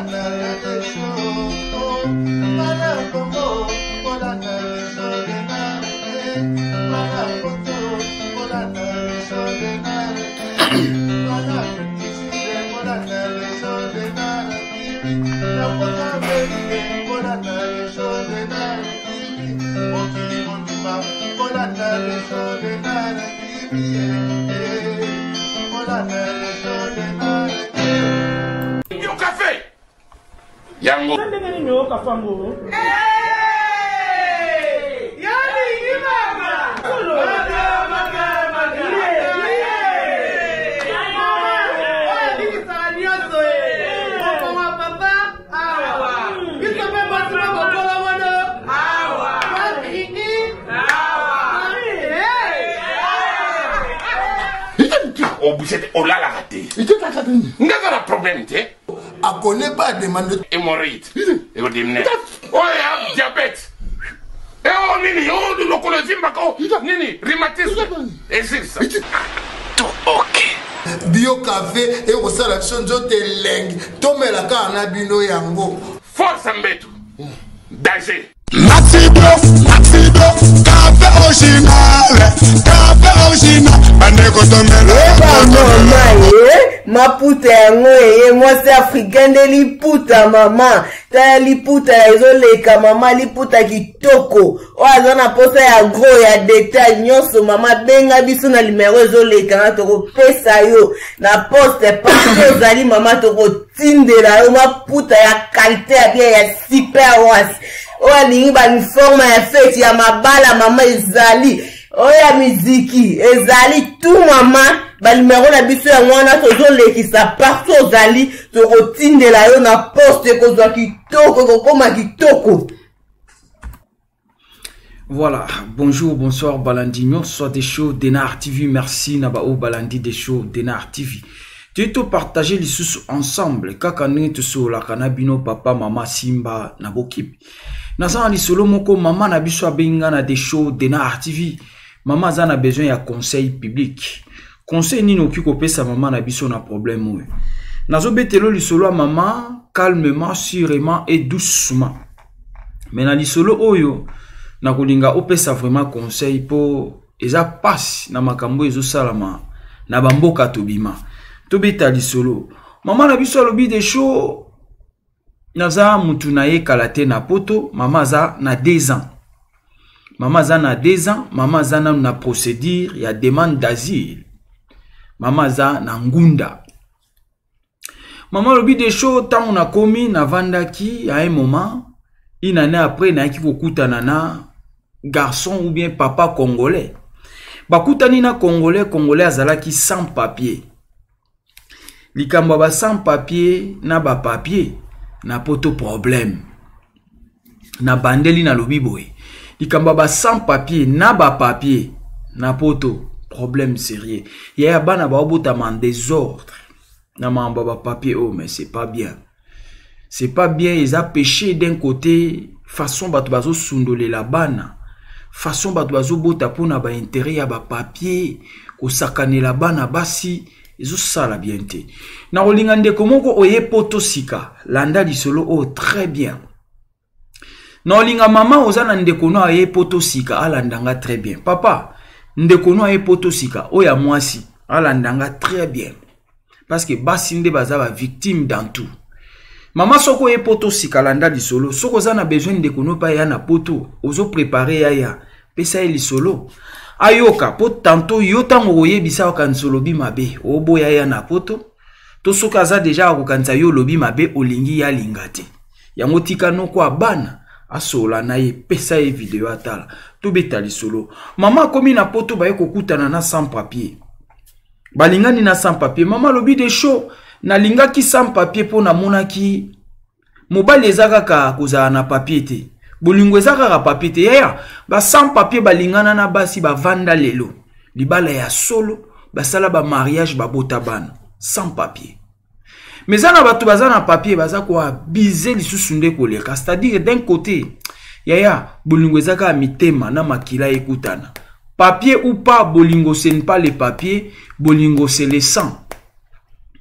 Yo café yango ndenge nini oyoka fango obuse te olalaka te ngaka na problème te akone pas demande hémorroïde ekodimine oyo ya diabète eo nini o lokolo evimbaka o nini rhumatisme esilisa tout ok bio cafe ekosala biso nzoto elengi tomela kaka na bino yango force mbetu danger Maxi Bio, café original, café original, bandeko tomela. Mama ye maputa yango eye mwasi africain nde liputa mama tala liputa ezoleka mama liputa kitoko oyo aza na mposa ya gros ya detail nyonso mama benga biso na limero ezoleka na tokopesa yo na poste partout ozali mama tokotindela yo maputa ya kalite ya bien ya super was oyo alingi bauniforme ya feti ya mabala mama ezali oyo ya miziki ezali tu mama banimero na biso yango wana tozolekisa partout ozali tokotindela yo na poste ekozwa kitoko ekokoma kitoko. Voilà, bonjour, bonsoir Balandi nyonso des shows Denar TV, merci na ba o Balandi des shows Denar TV. Tu to partager lisusu ensemble kaka ndenge tosololaka na bino papa mama Simba na bokipi. Naza na lisolo moko mama na biso abengi nga na des shows Denar TV. Mama aza na besoin ya conseil public. Conseil nini okoki kopesa mama na biso na problème oyo? Nazobetelo lisolo ya mama calmement, sûrement et doucement. Mais na lisolo oyo nakolinga opesa vraiment conseil po eza pasi na makambo ezosalama na bamboka tobima. Tobeta lisolo. Mama na biso alobi de show naza mutu na ye kala te na poto, mama aza na 2 ans. Mama aza na 2 ans, mama aza nanu na procédure ya demande d'asile. Mama aza na ngunda. Mama alobi de show ntango nakomi navandaki à un moment, une année après nayaki kokutana na garçon ou bien papa congolais. Bakutani na congolais, congolais azalaki sans papier. Likambo ya ba sans papier na ba papier na poto problème. Na bandeli nalobi boye. Likambo ya ba sans papier na ba papier na poto problème sérieux. Yaya bana baobotama en désordre na mambo ya ba papier oyo, mais c'est pas bien. C'est pas bien, eza péché d'un côté, façon bato bazosundolela bana, façon bato bazobota mpona ba intérêt ya ba papier, kosakanela bana basi ezosala bien te. Na kolinga ndeko moko oye poto sika, landa lisolo oyo très bien. Na olinga mama oza na ndeko no aye poto sika, alanda nga très bien. Papa, ndeko no aye poto sika, oyo ya mwasi, alanda nga très bien. Parce que basi nde baza ba victime dans tout. Mama soko oye poto sika, landa lisolo. Soko oza na besoin ndeko no pa ya na poto, ozo préparer yaya, pesa ye lisolo. Ayoka po tantôt yo tango oyebisa okanisa olobi mabe, oboya ya na poto. To soki aza deja akokanisa yo olobi mabe, olingi ya linga te. Yango tika noko abana asola na ye, pesa ye video atala. Tobeta lisolo. Mama akomi na poto baye kokutana na sans papier. Balingani na sans papier. Mama alobi de show, nalingaki sans papier po namonaki mobali eza kaka kozala na papier te. Bolingo eza kaka papier te. Yaya, ba sans papier balingana na basi bavanda lelo. Libala ya solo, basala ba mariage babota bana sans papier. Mais eza na bato baza na papier baza ko abuser lisusu nde koleka. C'est-à-dire d'un côté, yaya, bolingo eza kaka mitema na makila ekutana. Papier ou pas, bolingo ce n'est pas le papier, bolingo c'est le sang.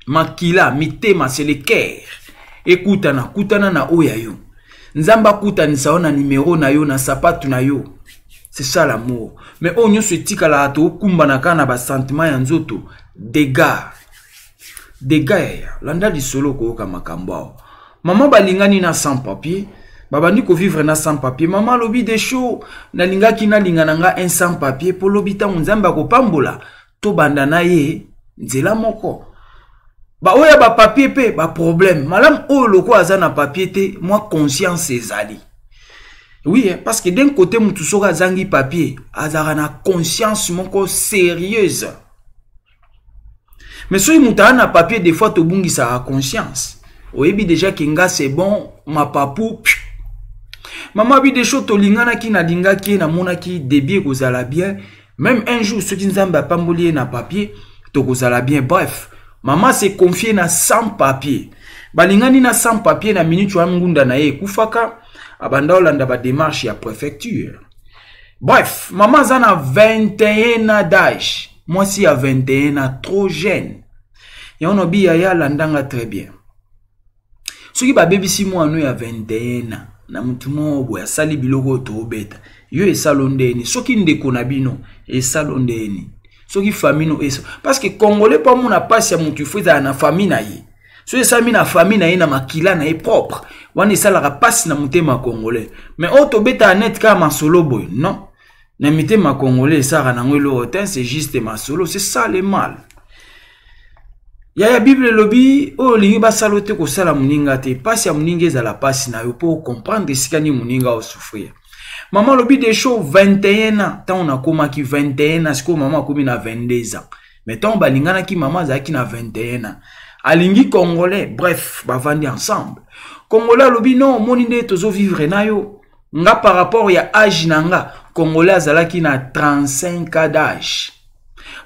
Makila, mitema c'est le cœur. Ekutana, kutana na oyo ya yo. Nzambe akutanisa yo na nimero na yo, na sapatu na yo. C'est ça l'amour. Mais oyo nyonso etikalaka tokumbana kaka na basentiment ya nzoto. Dégâts. Dégâts yaya. Landa lisolo koyoka makambo awa. Mama balingani na sans papier. Babandi kovivre na sans papier. Mama alobi des show. Nalingaki nalinga na nga un sans papier po lobi ntango Nzambe akopambola tobanda na ye nzela moko. Ba oyo ya ba papier pe ba problème. Malamu oyo lokola aza na papier te, mwa conscience ezali. Oui, hein, parce que d'un côté mutu soki azangi papier, azalaka na conscience moko sérieuse. Mais soki mutu aza na papier, des fois tobungisaka conscience. Oyebi déjà que nga c'est bon, mapapu. Mama bi des choses tolinganaki, nalingaki, namonaki débit ekozala bien. Même un jour soki Nzambe apamboli ye na papier, tokozala bien. Bref, mama s'est confiée na sans papier. Balingani na sans papier na minute wana ngunda na ye ekufaka, abanda olanda ba démarche ya préfecture. Bref, mama aza na 21 ans d'âge. Mwasi ya 21 ans, trop jeune. Yango na yaya landanga très bien. Soki babebisi mwana ya 21 ans na mutu moko boye asali biloko oyo tobeta, yo esalo ndeni? Soki ndeko na bino esalo ndeni? Soki famille no eso? Parce que Congolais po amona pasi ya mutu, ifo ezala na famille na ye. Soki esalami na famille na ye, na makila na ye propre, wana esalaka pasi na motema Congolais. Mais oyo tobetaka net kaka masolo boye, non, na mitema Congolais esalaka nango eloko te, c'est juste masolo. C'est ça le mal. Yaya, Bible elobi oyo olingi basala te, kosala moninga te. Pasi ya moninga ezala pasi na yo mpo comprendre esika nini moninga osouffrir. Mama alobi des choses, 21 ans ntango nakomaki 21 ans, sikoyo mama akomi na 22 ans, mais ntango balinganaki mama azalaki na 21 ans. Alingi Congolais. Bref, bavandi ensemble. Congolais alobi non, omoni nde tozovivre na yo nga par rapport ya age na nga. Congolais azalaki na 35 ans d'âge.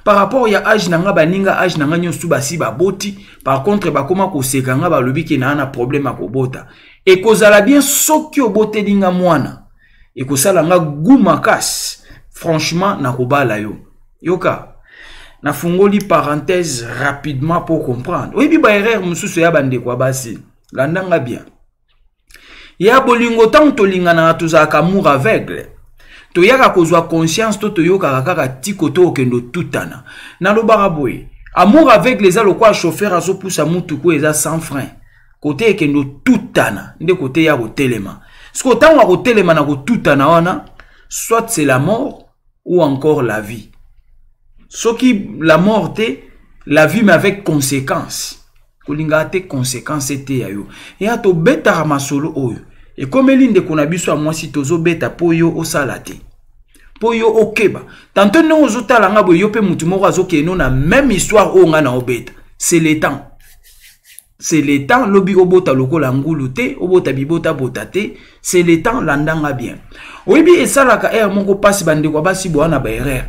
Par rapport ya age na nga, baninga age na nga nyonso basi baboti. Par contre bakoma koseka nga, balobi ke naa na problème ya kobota. Ekozala bien soki oboteli nga mwana, ekosala nga gu makasi, franchement nakobala yo. Yoka, nafungoli parenthèse rapidement pour comprendre. Oyebi ba erreur mosusu ya bandeko ya basi, landanga bien. Ya bolingo, ntango tolinganaka tozalaka amour aveugle. Toyaka kozwa conscience to toyokaka kaka tiko to okende otutana. Nalobaka boye, amour aveugle eza lokola chauffeur azopusa mutuku eza sans frein. Kote ekende otutana nde kote ya kotelema. Siko ntango akotelema na kotutana wana, soit c'est la mort ou encore la vie. Soki la mort te, la vie, mais avec conséquence. Kolingaka te conséquence te ya yo. Eya tobetaka masolo oyo ekomeli ndeko na biso ya mwasi, tozobeta mpo yo osala te, mpo yo okeba. Tanto ndenge ozotala nga boye, yo mpe mutu moko azokende na même histoire oyo nga na obeta. C'est le temps, c'est le temps. Lobi obota lokola ngulu te, obota bibotabota te. C'est le temps, landanga bien. Oyebi esalaka erreur moko mpasi, bandeko ya basi boya na baerreur.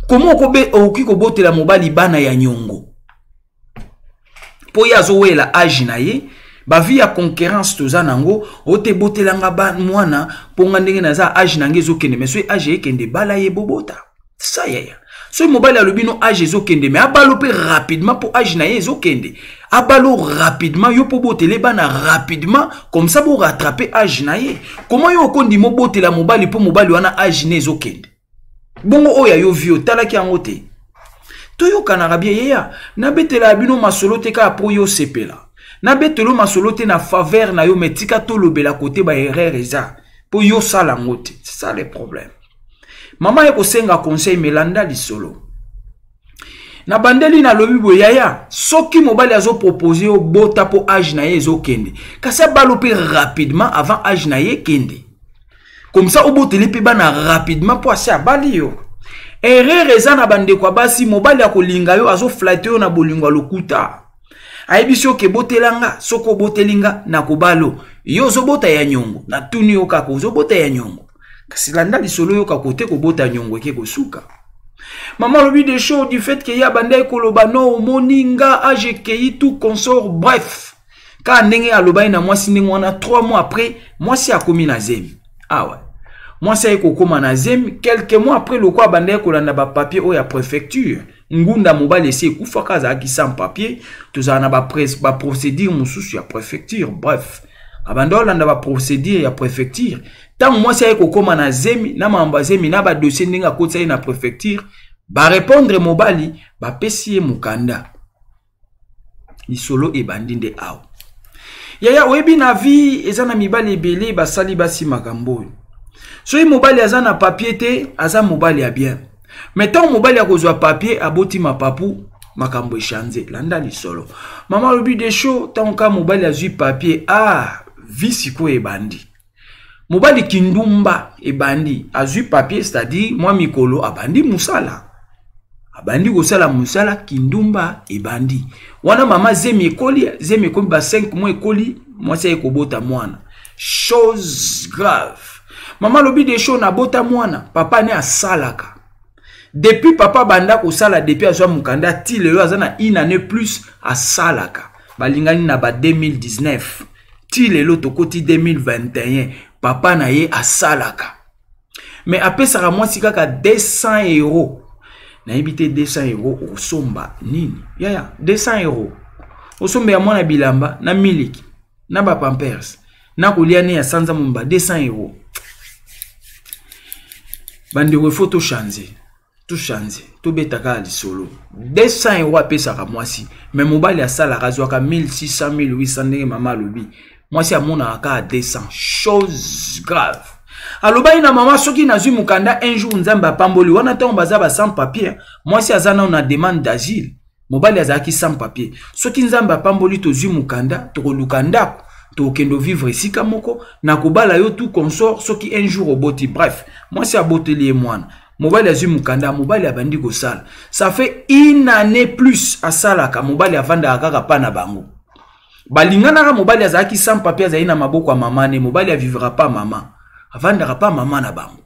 Komo okoki kobotela mobali bana ya nyongo mpo ye azowela age na ye? Bavie ya concurrence toza nango. Ote ebotelanga mwana mpo nga ndenge naza, age na ngai ezokende. Mais soki age ekende, bala ye, bobota sa yaya. Soki mobali alobi no age ezokende, mais abalo mpe rapidement mpo age na ye ezokende, abalo rapidement, yo mpo botele bana rapidement, comme ça borattrape age na ye. Comment yo okondima obotela mobali mpo mobali wana age ne ezokende? Bongo oyo ya yo vie otalaki yango te? Toyokanaka bien yeya. Nabetela bino masolo te kaka mpo yo osepela. Nabetelo masolo te na faveur na yo, mais tika tolobela kote baerreur eza mpo yo osala yango te. C'est ça le problème. Mama ye kosenga conseil, melanda lisolo na bandeli. Nalobi boye yaya, soki mobali azopropose yo bota mpo age na ye ezokende, kasi abalo mpe rapidement avant age na ye ekende, comme ça oboteli mpe bana rapidement mpo asi abali yo. Erreur eza na bandeko ya basi. Mobali akolinga yo, azoflatter yo na bolingo ya lokuta, ayebisi yo ke botela nga, soki oboteli nga nakobalo yo. Ozobota ya nyongo? Natuni yo kaka, ozobota ya nyongo? Kasi landa lisolo, yoka kote kobota nyongo eke kosuka. Mama alobi des choses du fait ke ye abandaki koloba no, omoni nga age ekei, tout consort. Bref, kaka ndenge alobaki na mwasi ndenge wana, 3 mois après mwasi akomi na zemi. Awa mwasi aye kokóma na zemi quelques mois après, lokwa abandaki kolanda bapapier oyo ya préfecture. Ngunda mobali esi ekufaka, azalaki sans papier. Tozala na baprocédure mosusu ya préfecture. Bref, abanda olanda baprocédure ya préfecture. Ntango mwasi aye kokóma na zemi, na makambo ya zemi, na badossier, ndenge akotisa ye na préfecture, barépondre mobali, bapesi ye mokanda. Lisolo ebandi nde awa. Yaya, oyebi, na vie eza na mibali ebele basali basi makambo oyo. Soki mobali aza na papier te, aza mobali ya bien, mais ntango mobali akozwa papier, aboti mapapu, makambo echange. Landa lisolo. Mama alobi: "Desho, ntango kaka mobali azwi papier, ah, vie sikoyo ebandi. Mobali kindumba ebandi. Azwi papier, c'est-à-dire mwa mikolo, abandi mosala, abandi kosala mosala, kindumba ebandi wana. Mama, zemi ekoli, zemi ekomi ba 5 mois, ekoli, mwasi aye kobota mwana. Chose grave, mama alobi: 'Desho, nabota mwana, papa ne asalaka. Depuis papa banda kosala, depuis azwa mokanda ti lelo, aza na une année plus asalaka. Balingani na ba 2019, ti lelo tokoti 2021, papa na ye asalaka, mais apesaka mwasi kaka 200 euro. Nayebi te, 200 euro osomba nini, yaya? 200 euro osomba ya mwana bilamba na miliki na bapampers na kolia ne ya sanza momba, 200 euro. Bandeko, ifo tochange, tochange, tobeta kaka lisolo. 200 euro apesaka mwasi, mais mobali asalaka, azwaka 1600, 1800. Ndenge mama alobi, mwasi amonaka kaka 200. Chose grave, alobaki na mama: 'Soki nazwi mokanda un jour, Nzambe apamboli.' Wana ntango baza ba sans papier, mwasi aza nano na demande d'asile, mobali azalaki sans papier. 'Soki Nzambe apamboli, tozwi mokanda, tokoluka ndako, tokende vivre esika moko, nakobala yo, tout consort, soki un jour oboti.' Bref, mwasi aboteli ye mwana, mobali azwi mokanda, mobali abandi kosala. Ça fait une année plus asalaka. Mobali avandaka kaka pa na bango. Balinganaka, mobali azalaki sans papier, azali na maboko ya mama ne. Mobali avivra pa mama, avandaka pa mama na bango.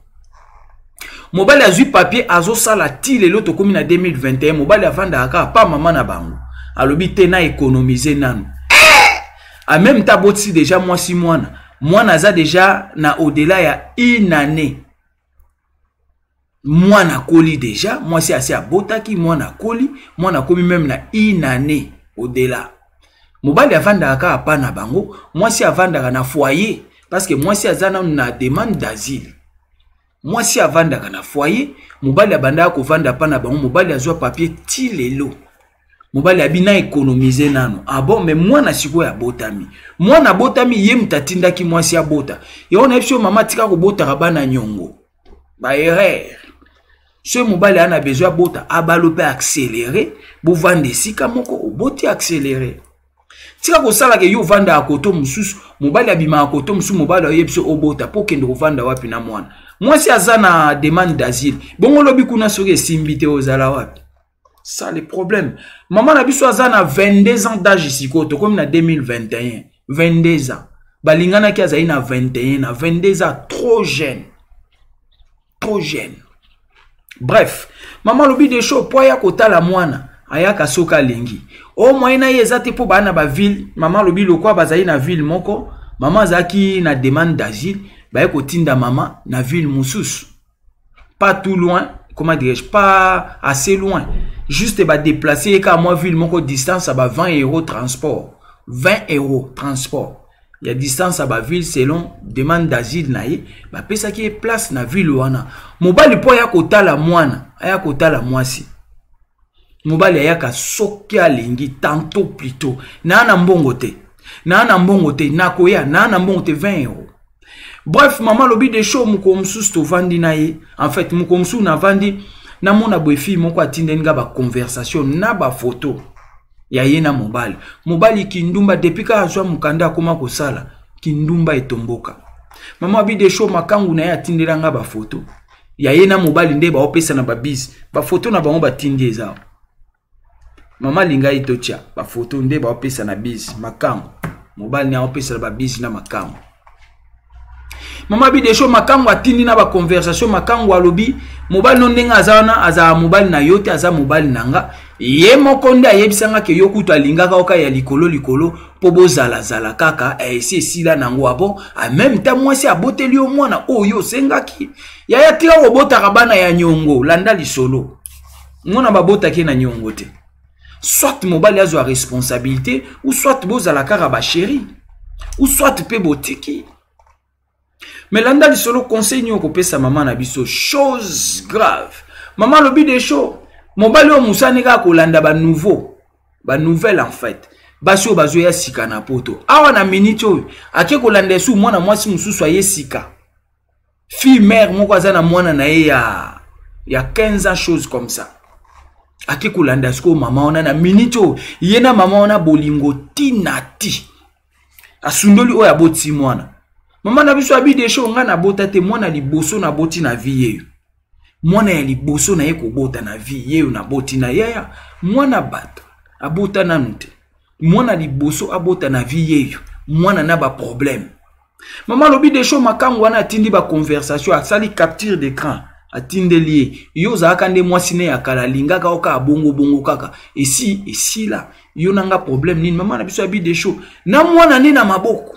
Mobali azwi papier, azosala ti lelo tokómi na 2021. Mobali avandaka kaka pa mama na bango. Alobi te, na économiser nanu. En même temps abotisi déjà mwasi mwana. Mwana aza déjà na au-delà ya une année. Mwana akoli déjà, mwasi asi abotaki, mwana akoli, mwana akomi même na une année au-delà. Mobali avandaka kaka pa na bango, mwasi avandaka na foyer, parce que mwasi aza nanu na demande d'asile. Mwasi avandaka na foyer, mobali abandaka kovanda pa na bango. Mobali azwa papier, ti lelo mobali abi na économiser nano. Ah bon, mais mwana sikoyo abotami, mwana abotami, ye moto atindaki mwasi abota. Yango nayebi so, mama, tika kobotaka bana nyongo, baerreur. Soki mobali aa na besoin abota, abalo mpe accéléré, bovanda esika moko, oboti accéléré. Tika kosalaka yo ovandaka koto mosusu, mobali abimaka koto mosusu, mobali oyebi so obota mpo okende kovanda wapi na mwana? Mwasi aza na demande d'asile, bongo olobi kuna soki esimbi te, ozala wapi? Ça le problème. Mama na biso aza na 22 ans d'âge sikoyo, tokomi na 2021, 22 ans. Balinganaki, azali na 21, na 22 ans, trop jeune, trop jeune. Bref, mama alobi: 'Desho, po aya kotala mwana, ayaka soki alingi. O moyen na ye eza te, mpo baa na baville.' Mama alobi, lokwa bazali na ville moko, mama azalaki na demande d'asile, baye kotinda mama na ville mosusu, pas tout loin, comment dirais-je, pas assez loin, juste badéplace ye kaka mwa ville moko, distance ya ba 20 euro transport, 20 euro transport ya distance ya baville. Selon demande d'asile na ye, bapesaki ye place na ville wana. Mobali, mpo aya kotala mwana, aya kotala mwasi, mobali ayaka soki alingi, tantôt plutôt naa na mbongo te, naa na mbongo te, nakoya, naa na mbongo te, 20 euro. Bref, mama alobi: 'Desho, mokolo mosusu tovandi na ye, en fait mokolo mosusu navandi, namona boye fille moko atindeli nga baconversation na bafoto ya ye na mobali. Mobali kindumba. Depuis kaka azwa mokanda, akóma kosala, kindumba etomboka.' Mama abi: 'Desho, makangu na ye atindela nga bafoto ya ye na mobali, nde baopesa na babise. Bafoto na bango batindi eza.' Mama alinga ye totya bafoto nde baopesa na bise. Makangu, mobali ne aopesa na babise na makangu. Mama abi: 'Desho, makangu atindi na baconversation. Makangu alobi: mobali no ndenge aza wana, azala mobali na yo te, aza mobali na nga. Ye moko nde ayebisanga ke yo kutu alingaka oka ya likolo likolo mpo bozalazala kaka, esi esila nango. Abo en même temps mwasi aboteli yo mwana oyo osengaki. Yaya, tika kobotaka bana ya nyongo. Landa lisolo. Mwana babotaki na nyongo te. Soit mobali azwa responsabilité, ou soit bozala kaka ba chéri, ou soit pe botiki. Mais landa lisolo, conseil nini okopesa mama na biso? Chose grave. Mama alobi des choses. Mobali oyo mosani kaka kolanda ba nouveau, ba nouvelle en fait. Basi oyo bazoya sika na poto. Awa na minute oyo ake kolanda esu mwana mwasi mosusu aye sika. Fille mère moko aza na mwana na ye ya 15 ans, chose comme ça. Ake kolanda sikoyo mama wana na minute oyo ye na mama wana bolingo tina ti. Asundoli oyo aboti mwana. Mama na biso abi desho nga na bota te, mwana liboso na boti na vie yeyo. Mwana ya liboso na ye kobota na vie yeyo na boti na yaya. Mwana bato abota nanu te. Mwana liboso abota na vie yeyo. Mwana na ba problème. Mama lobi desho makangu wana atindi ba conversation, asali capture d'écran, atindeli ye. Yo ozalaka nde mwasi ne ya kala, alingaka yo kaka bongo bongo kaka. Esi esila. Yo nanga problème nini? Mama na biso abi desho na mwana ne na maboko.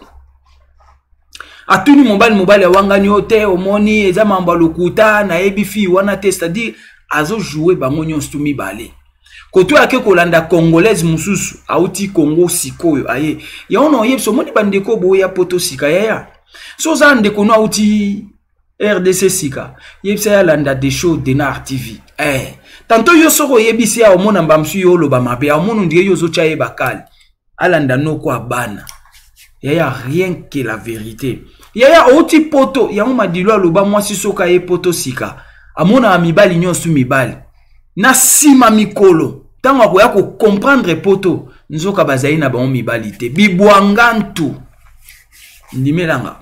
Atuni mobali, mobali awangani yo te, omoni eza mambo ya lokuta, nayebi fille wana te, c'est-à-dire azo jouer bango nyonso tu mibale. Koto ake kolanda congolaise mosusu auti Congo sikoyo aye. Yango na oyebisa omoni bandeko boya poto sika yaya. So oza ndeko no auti RDC sika, yebisa ya landa des shows Denar TV. Tantôt yo soko oyebisi ya omona mbamsu yo oloba mabe, omona ndie yo ozotia ye bakali. Alanda noko abana. Yaya rien que la vérité. Yaya outi poto, yango madilo aloba mwasi soka ye poto sika. Amona mibali nyonso mibali. Na sima mikolo, tango akoya ko comprendre poto, nzoka bazali na bango mibali te. Bibwangantu. Ndimelanga.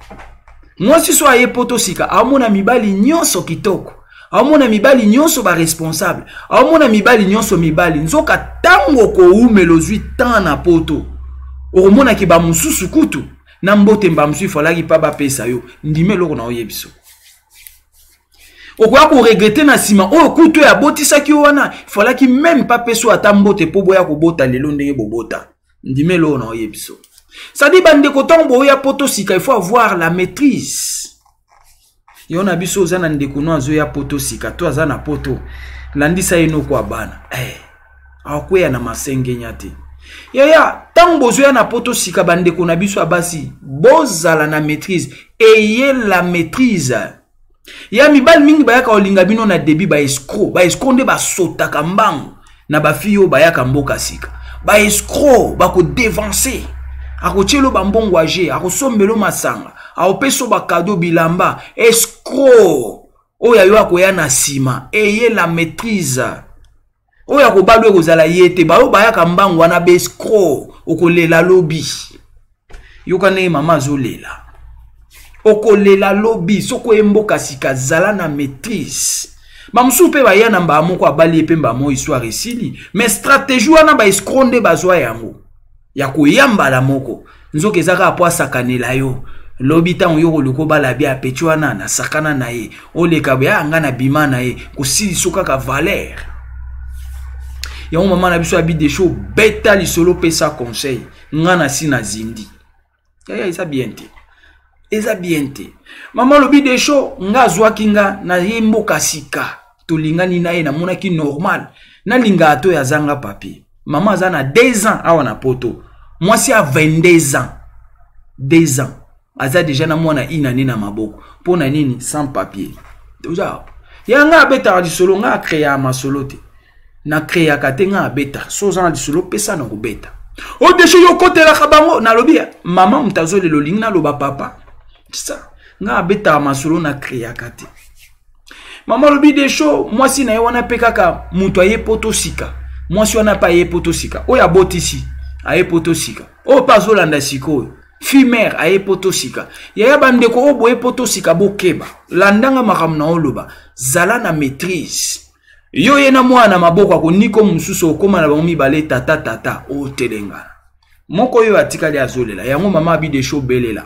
Mwasi so aye poto sika, amona mibali nyonso kitoko. Amona mibali nyonso ba responsable. Amona mibali nyonso mibali. Nzoka tango koumela ozwi temps na poto. Okomona ke ba mosusu kutu na mbote mba mosusu ifalaki pa bapesa yo. Ndime eloko na oyebiso. Okoya ko regretter na sima oyo kutu ya botisaki yo wana, ifalaki même pa peso ata mbote po boya kobota lelo ndenge bobota. Ndime eloko na oyebiso. C'est-à-dire bandeko ntango boya poto sika, il faut avoir la maîtrise. Yo na biso oza na ndeko no azoya poto sika, to aza na poto. Landisa ye noko abana. Akweya na masengenya te. Yaya, ntango bozoya na poto sika bandeko na biso ya basi, bozala na maîtrise. Ayez la maîtrise. Ya mibali mingi bayaka kolinga bino na début ba escroc. Ba escroc nde basotaka mbangu na ba fille oyo bayaka mboka sika. Ba escroc bako devancer. Akotielo ba mbongo age, akosombelo masanga, akopeso ba cadeau bilamba. Escroc oyo ayo akoya na sima. Ayez la maîtrise. Oyo akobalwa ekozala ye te. Bayo bayaka mbangu wana ba escroc, okolela lobi. Yoka ndenge mama azolela. Okolela lobi soko ye mboka sika, zala na maîtrise. Ba mosusu pe baya na mbala moko abali ye pe mbala moko histoire esili. Mais stratégie wana ba escroc nde bazwa yango ya koya mbala moko. Nzoka eza kaka po asakanela yo. Lobi ntango yo koluka obala bia apeti wana na sakana na ye. Oleka boye, ah, nga na bima na ye. Kosilisa kaka valeur. Yango mama na biso abi desho beta lisolo pesa conseil. Nga na si na zindi. Yaya eza bien te. Eza bien te. Mama lobi desho nga azwaki nga na ye mboka sika. Tolingani na ye namonaki normal. Nalinga to ya zanga papier. Mama aza na 2 ans awa na poto. Mwasi a 22 ans. 2 ans. Aza déjà na mwana inane na maboko. Pona nini sans papier. Toza. Ya nga abetaka lisolo nga créa masolo te. Na créaka te nga abeta. So za lisolo pesa na kobeta. O desho yo kotelaka bango nalobi mama mutazo lelo lingi naloba papa. Ça nga abetaka masolo na créaka te. Mama lobi desho mwasi na ye wana pe kaka mutu aye poto sika. Mwasi wana pa aye poto sika. Oyo abotisi aye poto sika. Oyo pa azolanda sikoyo. Fille mère aye poto sika. Yaya bandeko oyo boye poto sika bokeba. Landanga makambo na oloba. Zala na maîtrise. Yo ye na mwana maboko akoniko mosusu okoma na bango mibale tata tata otelengana. Moko oyo atikali azolela. Yango mama abi desho belela.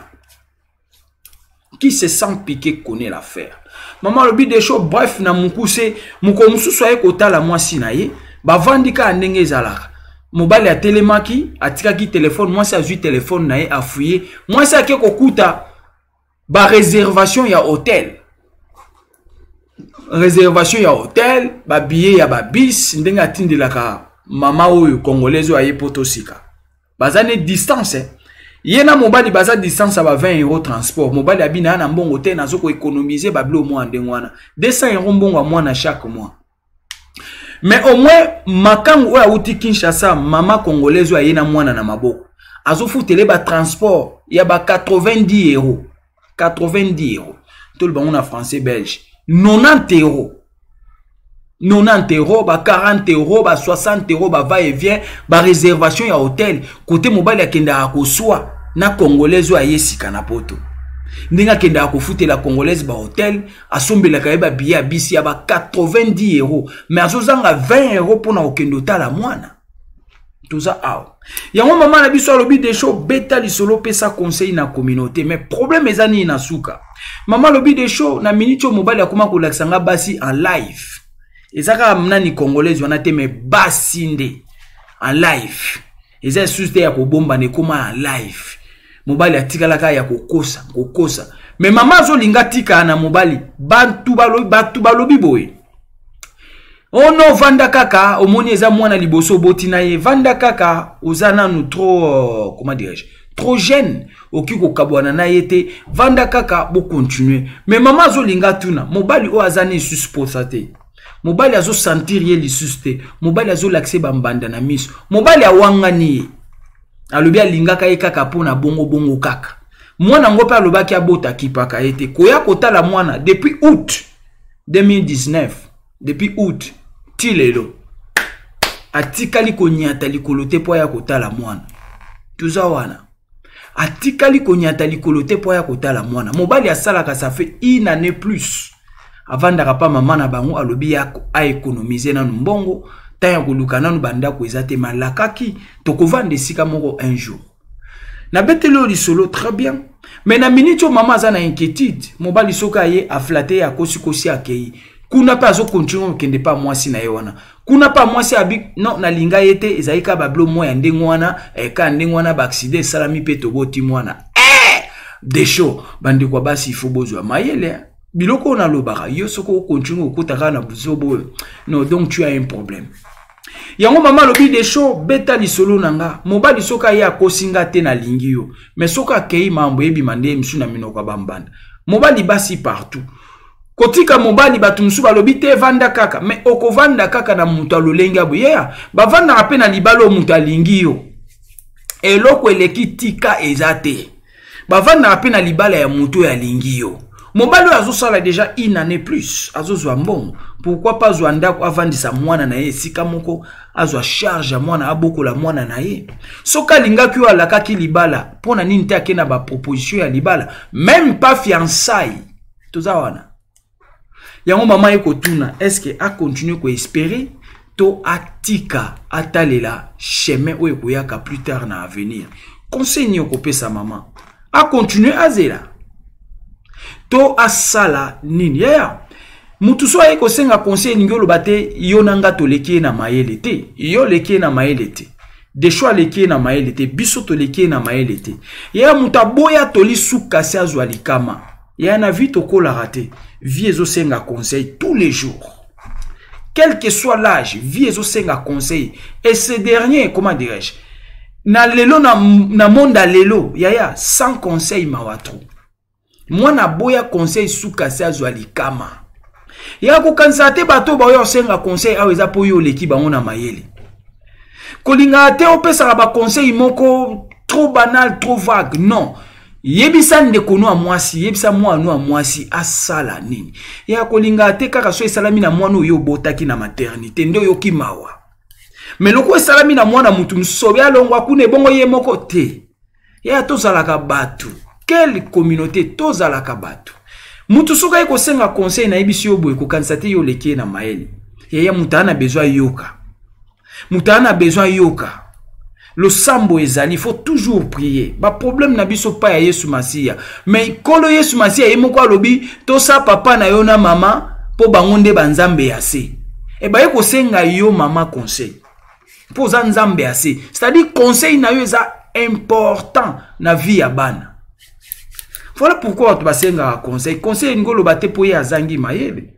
Qui se sent piqué connaît l'affaire. Maman lobi desho bref na mukuse moko mosusu aye kotala mwasi na ye bavandi kaka ndenge ezalaka. Mobali atelemaki atikaki telefone, mwasi azwi telefone na ye afuye, mwasi ake kokuta ba réservation ya hôtel. réservation ya hotel, babillet ya babis, ndenge atindelaka mama oyo congolaise oyo aye poto sika. Baza ne distance, eh. Ye na mobali baza distance ya ba 20 euro transport. Mobali abina na mbongo te, nazo ko économiser ba bilo mwa ndenge wana. 200 euro mbongo ya mwana chaque mois. Mais au moins makangu oyo awuti Kinshasa, mama congolaise oyo aye na mwana na maboko, azofutele ba transport ya ba 90 euro. 90 euro. Toloba ngo na français belge. 90 euro. 90 euro, ba 40 euro, ba 60 euro, ba va et vient, ba réservation ya hôtel. Côté mobali akendaka koswa na congolaise oyo aye sika na poto. Ndenge akendaka kofutela congolaise ba hôtel, asombelaka ye ba billet ya bisi ya ba 90 euro, mais azozanga 20 euro mpona kokende otala mwana. Toza awa. Yango mama na biso alobi Desho beta lisolo pesa conseil na communauté, mais problème eza nini na suka? Mama alobi Desho na minute oyo mobali akoma kolakisa nga basi en live. Eza kaka nani congolaise wana te, mais basi nde en live. Eza lisusu te ya kobombana, ekoma en live. Mobali atikalaka ya kokosa, kokosa. Mais mama azolinga tika na mobali. Bantu balobi, batu balobi boye. Oh non, vanda kaka, omoni eza mwana liboso oboti na ye, vanda kaka, oza nanu trop, comment dirais-je, trop jeune, oki kokabwana na ye te, vanda kaka, bo continuer. Mais mama azolinga tuna, mobali oyo aza ne lisusu posa te. Mobali azo sentir ye lisusu te, mobali azolakisa ba mbanda na miso, mobali awangani ye. Alobi alingaka ye kaka mpo na bongo bongo kaka. Mwana ngo pe alobaki abota kipaka ye te. Koya kotala mwana depuis août 2019, depuis août ti lelo atikali konyata likolo te mpo aya kotala mwana. Toza wana. Atikali konyata likolo te mpo aya kotala mwana. Mobali asalaka ça fait une année plus. Avandaka pa mama na bango, alobi ya a économiser nanu mbongo, temps ya koluka nanu bandako eza te, malakaki tokovanda esika moko un jour. Nabeteli oyo lisolo très bien. Mais na minute oyo mama aza na inquiétude, mobali soki aye aflatte ye, akosikosi akei. Kuna pe azo continuer kokende pa mwasi na ye wana. Kuna pa mwasi abi non, nalinga ye te, ezali ka ba blo mwa ya ndenge wana, ka ndenge wana ba accident esalami pe toboti mwana. Desho, bandeko ya basi, il faut bozwa mayele, hein. Biloko oyo nalobaka, yo soki o continuer kokota kaka na buzoba oyo, non, donc tu as un problème. Yango mama alobi Desho beta lisolo na nga, mobali soki aye akosi nga te nalingi yo, mais soki akei mambo ebima nde misu na minoko ya bambanda. Mobali basi partout. Kotika mobali bato mosusu balobi te vanda kaka, mais okovanda kaka na moto ya lolenge ya boye. Yeah, bavandaka pe na libala oyo moto alingi yo. Eloko eleki tika eza te. Bavandaka pe na libala ya moto oyo alingi yo. Mobali oyo azosala déjà une année plus, azozwa mbongo. Pourquoi pas azwa ndako avandisa mwana na ye esika moko, azwa charge ya mwana, abokola mwana na ye. Soki alingaki oyo alakaki libala, mpo na nini te ake na ba proposition ya libala, même pas fiançailles. Toza wana. Yango mama ye kotuna, est-ce que a continuer ko espérer to atika atalela chemin oyo ekoyaka plus tard na avenir? Conseil nini okopesa mama? A continuer azela to asala nini? Yaya, mutu so aye kosenga conseil elingi oloba te yo na nga toleki ye na mayele te, yo oleki ye na mayele te, Desho aleki ye na mayele te, biso toleki ye na mayele te. Yaya, mutu aboya toli suka se azwa likama. Yaya, na vie tokolaka te, vie ezosenga conseil tous les jours. Quel que soit l'âge, vie ezosenga conseil. Et ce dernier, comment dirais-je, na lelo, na monde ya lelo, yaya, sans conseil mawa trop. Mwana aboya conseil suka se azwa likama. Ya kokanisa te bato baoyo osenga conseil awa eza po yo oleki bango na mayele. Kolingaka te opesaka ba conseil moko trop banal, trop vague. Non. Yebisa ndeko no ya mwasi, yebisa mwana no ya mwasi asala nini. Ya kolingaka te kaka so esalami na mwana oyo obotaki na maternité nde oyoki mawa. Mais loko esalami na mwana mutu mosobe alongwa kuna ebongo ye moko te. Ya tozalaka bato. Quelle communauté tozalaka bato. Mutu soki aye kosenga conseil na yebisi yo boye kokanisa te yo oleki ye na mayele. Yaya, mutu aza na besoin yoka. Mutu aza na besoin yoka. Losambo ezali, il faut toujours prier. Ba problème na biso pa ya Yesu Masiya. Mais kolo Yesu Masiya ye moko alobi tosa papa na yo na mama po bango nde ba nzambe ya se. E baye kosenga yo mama conseil. Po oza nzambe ya se. C'est-à-dire conseil na yo eza important na vie ya bana. Voilà pourquoi bato basengaka conseil. Conseil elingi oloba te po ye azangi mayele.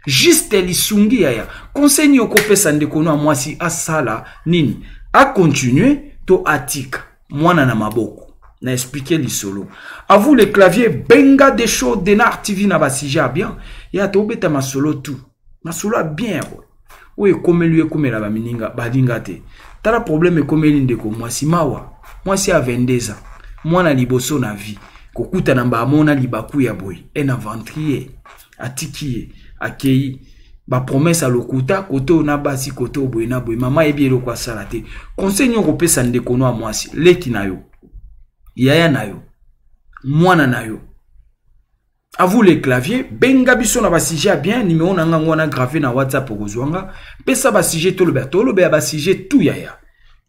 Juste lisungi yaya. Conseil nini okopesa ndeko no ya mwasi asala nini? A continuer to atika mwana na maboko. Na expliquer lisolo. À vous les claviers, benga des shows Denar TV na ba sujet bien. Ya tobeta masolo tout. Masolo ya bien boy. Oyo ekomeli yo ekomela ba mininga balinga te. Tala problème ekomeli ndeko mwasi mawa. Mwasi ya 22 ans. Mwana liboso na vie. Kokutana mba amona libaku ya boye. Un aventurier. Atiki ye. Akei. Ba promesse ya lokuta kote oyo na basi kote oyo boye na boye. Mama ayebi eloko asala te. Conseil nini okopesa ndeko no ya mwasi? Leki na yo. Yaya na yo. Mwana na yo. À vous les claviers, benga biso na ba sujet ya bien, numéro na nga ngwana gravé na WhatsApp okozwa nga. Pesa ba sujet tolobela, tolobela ba sujet tout yaya.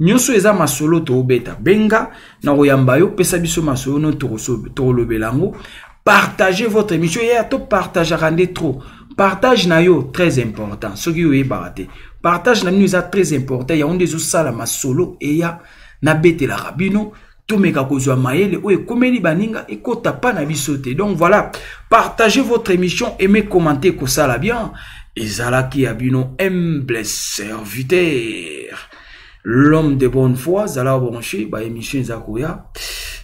Nyoso eza masolo tobeta. Benga na koyamba yo, pesa biso masolo no tolobela yango. Partagez votre émission yaya, to partagera nde trop. Partage na yo très important. Soki oyebaka te. Partage na bino eza très important, yango nde ezosala masolo eya na betelaka bino. Tomeka kozwa mayele oyo ekomeli baninga ekota pa na biso te. Donc voilà, partagez votre émission, aimez, commentez, kosala bien. Ezalaki ya bino humble serviteur, l'homme de bonne foi, zala branché, ba émission eza koya.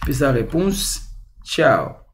Pesa réponse. Ciao.